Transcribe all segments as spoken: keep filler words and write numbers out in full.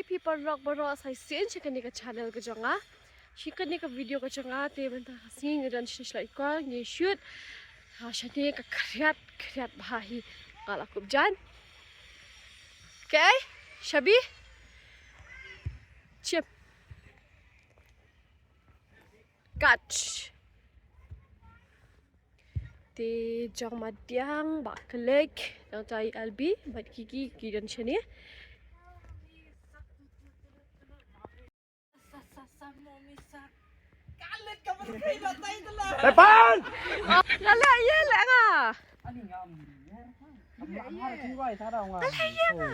Phi paralok baroh sa shisien sha kane ka channel ka jong nga. Sha kane ka video ka jong nga te mynta ka sngi nga don shane sha Laitkor ngi shoot. Ha shane ka khriat khriat bha hi nga la kup jan. Okay, shabi. Chip. Cut. Te jong madiang ba klik dang tai Albi bad Kiki ki don shane. Tepan! Lala ye la nga. Lala ye la.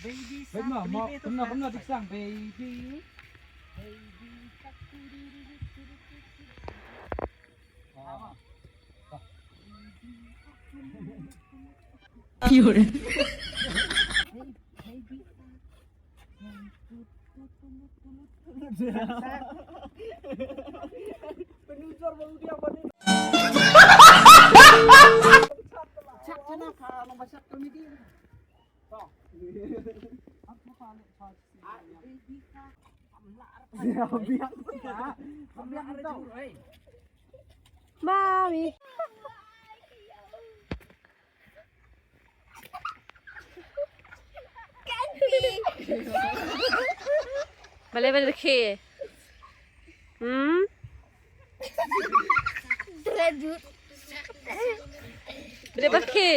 Baby shark, ma, ma, kumno, kumno dik sang, baby. Baby shark. Baby shark. Mami. Balei balei khi? Hmm? Balei balei khi?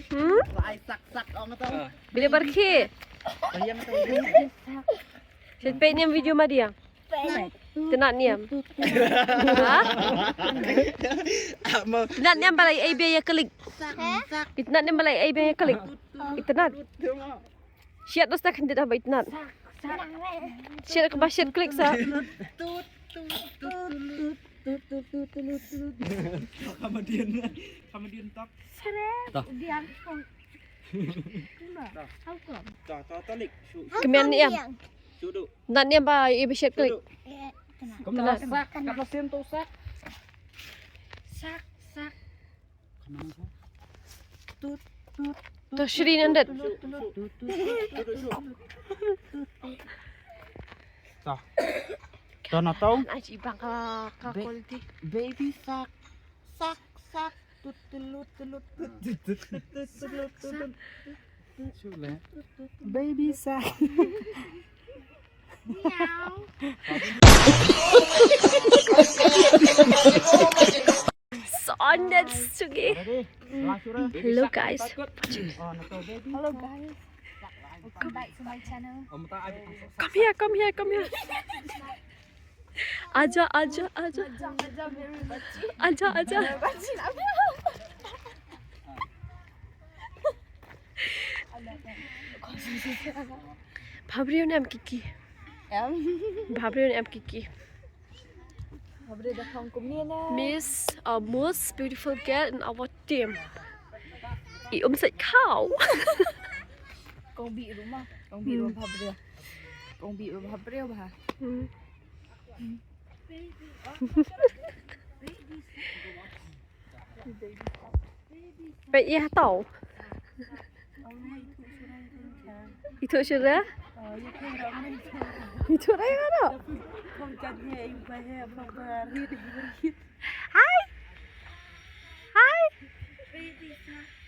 Hmm? Balei balei khi? Shet peit niam video ma dia. Itynnad niam. Ha? Itynnad niam balei ai bia ïa klik. Itynnad niam balei ai bia ïa klik. Itynnad. Shet dos ta khyndiat ba itynnad. Shet ka ba shet klik sa. Kamadian, kamadian tak. Seret. Diang. Tah, tah, tah, lik. Shu. Kemian ni em. Shu du. Nan ni em ba i ba shet klik. Shu du. Kena sak, kena sen tu sak. Sak, sak. Tut, tut. Tu Shri nandet. Shu, shu. Shu du, shu. Tah. Tah na tau. Ai ci bang ka ka quality. Baby sak. Sak, sak, tut, tulut, tulut, tut, tut, tut, tut, tut, tut. Shu le. Baby sak. Miau. Sonet sugi. Ready? Hello guys. Hello guys. Welcome back to my channel. Come here, come here, come here. Aja, aja, aja. Aja, aja. Bhabriew ne em Kiki. Bhabriew ne em Kiki. Miss, uh, most beautiful girl in our team. I um sait khau. Kong bi rumah, kong bi rumah bhabriew. Kong bi rumah bhabriew bha. Hmm. Peit ïa tau. Ithuh shuh re? Ithuh re ka no? Hai. Hai.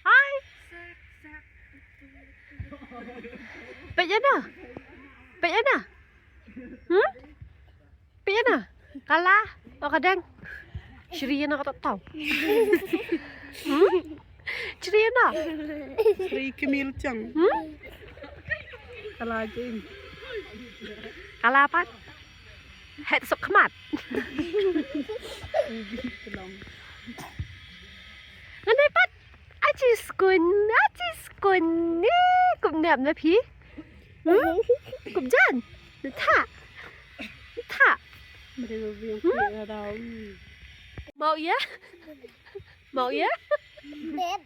Hai. Peit ïa na. Peit ïa na. Hmm? Peit ïa na. Kala. O ka deng. Shri ïa na ka tau. Hmm? Shri ïa na. Shri kmil chang. Hmm? Kala jing. Kala pat. Het sok khmat. Ngan dei pat. Aji skun, aji skun. Ni kum nep na phi. Hmm? Kum jan. Tha. Tha. Hmm? Mau ïa? Mau ïa? Beb.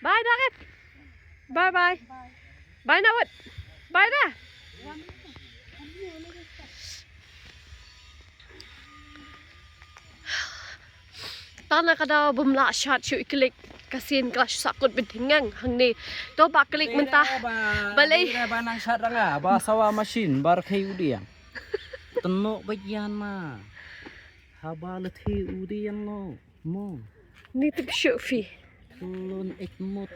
Bye, David. Bye, bye. Bye, Nawat. Bye, da. Tang na ka daw bym lah shad shuh ïa ki lake ka sien ka la shu sahkut beit hangne. To ba klik mynta. Balei ba nang shad ranga ba sawa machine bar khei u diang. Tenok ba jan ma. Haba la thi u diang no. Mo. Ni tip shuh phi. Lun ek mut.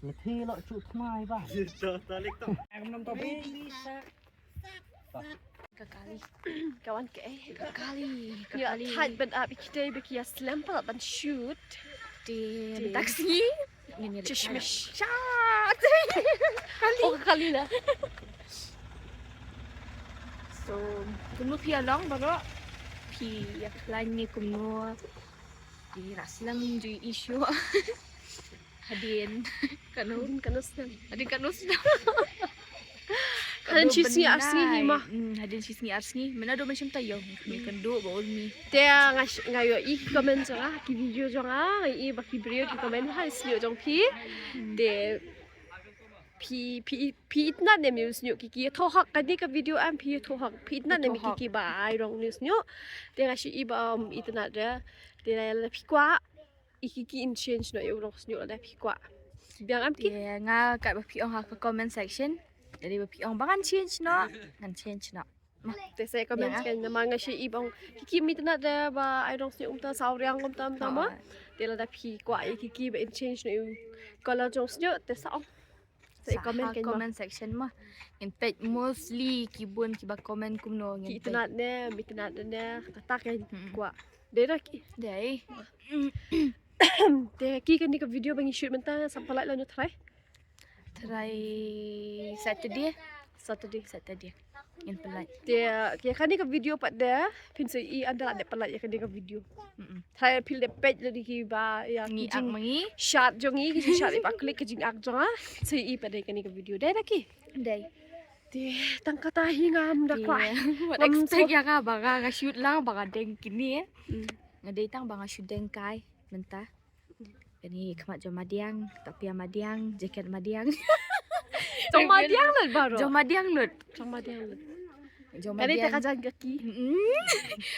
La thi lo chu thnai ba. Ka kali. Ka wan ka ei. Ka kali. Ka kali. Thait ban ap ïa kita ba ki ïa slem palat ban shoot. Te taxi. Chishmish. Chat. Kali. Oh, ka kali la. So, kumno phi ïa long baroh? Phi ïa khlaiñ ne kumno? Phi la slem ju issue. Hadien. Kano? Hadien kano slem. Hadien kano slem. Hadien shi sngi ar sngi hi ma. Hmm, hadien shi sngi ar sngi. Mena do mynsiem taïew. Mi kan do ba ul mi. Te nga sh-, nga ïohi ki comment jong nga, ki video jong nga, nga ïohi ba ki briew ki comment ha sniewbha jong phi. Te phi, phi, phi itynnad ne ym sniewbha ki ki. Thoh hok kane ka video em phi thoh hok. Phi itynnad ne ym ki ki ba ai rong ne sniewbha. Te nga shu i ba, um, itynnad de. Te la phi kwah. I ki ki in change noh ïa u rong sniewbha lada phi kwah. Biang em ki? Te nga kat ba phi ong ha ka comment section. Lada ba phi ong ba ngan change noh, ngan change noh. Te sa comment kan namar nga shu i ba ong ki ki ym itynnad de ba ai rong sniewbha kumta saw riang kumta kumta ma. Te lada phi kwah ïa ki ki ba in change noh ïa u color jong sniewbha te sa ong. Sa comment kan ma. Comment section ma. Ngin peit mostly ki bun kiba comment kumno ngin peit. Ki itynnad ne, ym itynnad ne, kata kan kwah. Dei da ki. Dei. Te ki kane ka video ba ngi shoot mynta sa pynlait lano trai. Trai Saturday. Saturday. Saturday. Ngin pynlait. Te, te kane ka video pat de, phin sa i ynda la dep pynlait ïa kane ka video. Mm-mm. Trai phi dep peit lade kiba ïa ngi ki ak jing ma ngi. Shad jong ngi, ki jingshad ïa ba klik ki jingak jong nga. Sa i pat de kane ka video. Dei da ki? Dei. Te tang kata hi ngam da kwah. Wat expect ïa nga ba nga, nga shoot lang ba nga deng kine. Mm. Nga dei tang ba nga shoot deng kai mynta. Kane khmat jong madiang, tapia madiang, jacket madiang. Jong madiang lut baroh. Jong madiang lut. Jong madiang lut. Jong madiang. Kane te ka jan kaki. Mm.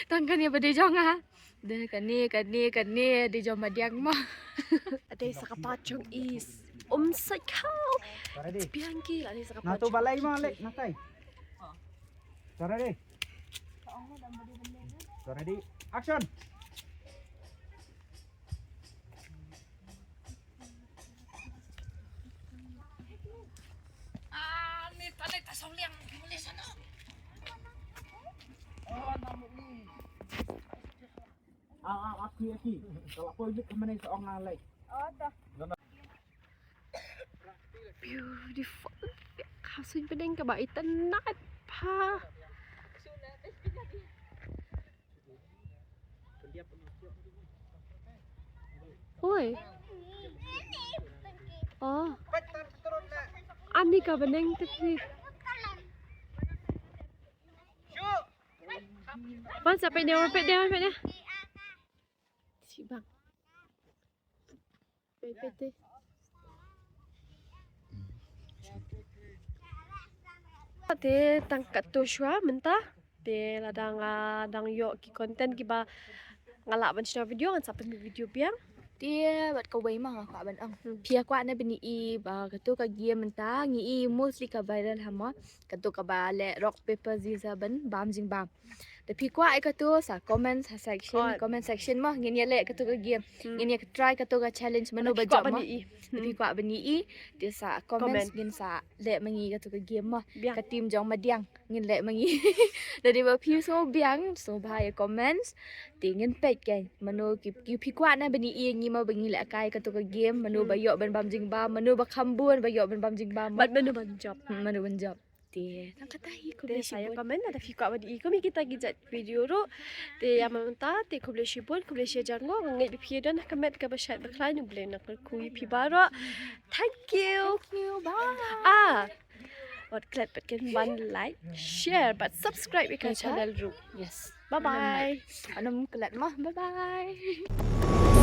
Tang kane ba dei jong nga. Dei kane, kane, kane dei jong madiang ma. Dei sa ka pat jong i. Um sa kau. Biang ki la dei sa ka pat. Na to balai ma lek na tai. Ready. Ready. Action. Beautiful. Ka suiñ bneng kaba itynnad bha. Oi. Oh. Ani ka bneng te phi. Wan sa peit ne, wan peit ne, wan peit ne. Shi bang. Te tang katto shuwa mynta. Te lada nga dang ïoh ki content kiba nga lah ban shna video ngan sa pynmih video biang. Te bad kawei ma nga kwah ban ong. Hmm. Phi kwah ne ban i ba kato ka game mynta ngi i mostly ka viral ha mo. Kato kaba leh rock paper scissors ban bam jingbam. Te phi kwah ïa kato sa comment ha section, comment section mo, ngin ïa leh kato ka game. Hmm. Ngin ïa try kato ka challenge mano ba jop mo. Te phi kwah ban i. Te sa comment ngin sa leh ma ngi kato ka game mo. Ka team jong madiang ngin leh ma ngi. Te dei ba phi so biang so bha ïa comments. Te ngin peit kan mano ki, ki phi kwah na ban i ngi mo ba ngi leh kai kato ka game mano ba ïoh ban bam jingbam, mano ba kham bun ba ïoh ban bam jingbam mo. Bad mano ban jop. Hmm, mano ban jop. Te tang kata hi khublei shibun. Comment lada phi kwah ban i kum kita ki jait video ruh. Te ïa mynta te khublei shibun, khublei shihajar nguh, nga ngeit ba phi don ha ka met kaba shait ba khlaiñ, U Blei un kyrkhu ïa phi baroh. Thank you. Thank you. Bye. Ah. Wat klet pat kin ban like, share bad subscribe ïa ka channel ruh. Yes. Bye bye. Anom klet ma. Bye bye.